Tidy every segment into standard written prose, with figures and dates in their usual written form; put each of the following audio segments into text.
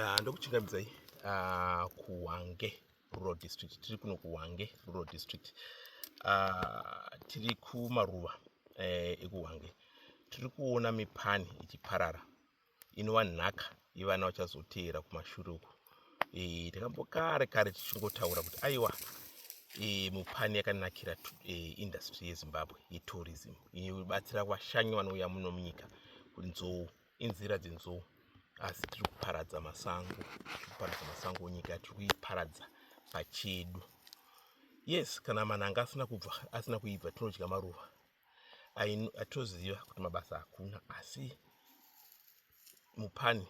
Ndokuchingamidzai kuHwange Rural District. Tiri kuno kuHwange Rural District. Tiri kumaruva ekuHwange. Tiri kuona mipani ichiparara inova nhaka yevana vachazoteera kumashure uku. Takambokare kare tichingotaura kuti aiwa, mupani yakanakira industry yeZimbabwe yetourism, inobatsira vashanyi vanouya muno munyika. Nzou, inzira dzenzou, asi tiri kuparadza masango, tiri kuparadza masango. Nyika tiri kuiparadza pachedu. Yes, kana manhanga asina kubva, asina kuibva, tinodya maruva. Atoziva kuti mabasa hakuna, asi mupani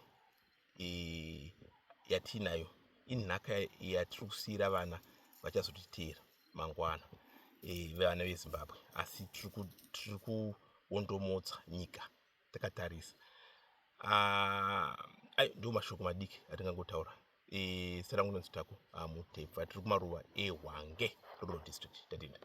yatiinayo inhaka yatiri kusiyira vana vachazotiteera mangwana, vana veZimbabwe. Asi tiri kuondomotsa nyika takatarisa. Ai, ndo mashoko madiki atingangotaura. Zita rangu nonzi Tako Mutepfa. Tiri kumaruva eHwange Rural District. Tatenda.